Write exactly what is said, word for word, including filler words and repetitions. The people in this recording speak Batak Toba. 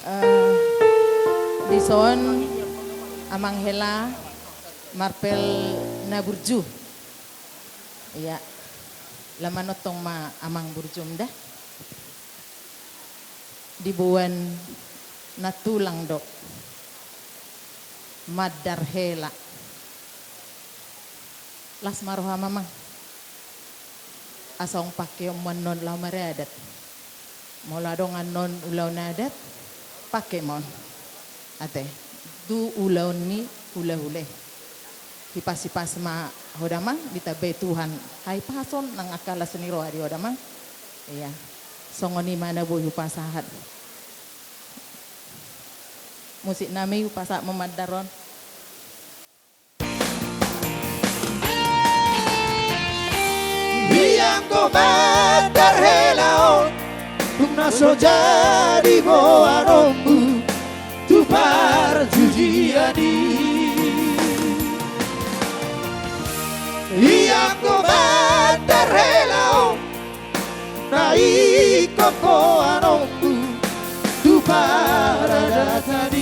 Eh, dison amang hela marpel na burju. Ia, lamanontong ma amang burjum da. Diboan na tulang do mandar hela. Las ma roham amang. Asa ong pakeonmu annon laho maradat. Molo adong annon ulaon adat, pake ma on. Ate, tu ulaon ni hulahula i. Hipas-hipas ma ho damang, ditambai Tuhan hahipason nang angka las ni roha di ho damang. Ia, songon i ma na boi hupasahat. Musik nami, hupasahat ma mandar on. Ia anggo mandar hela on, tung na so jadi boanonmu tu parjujian i. Ia anggo mandar hela on, na ingkon boanonmu tu paradatan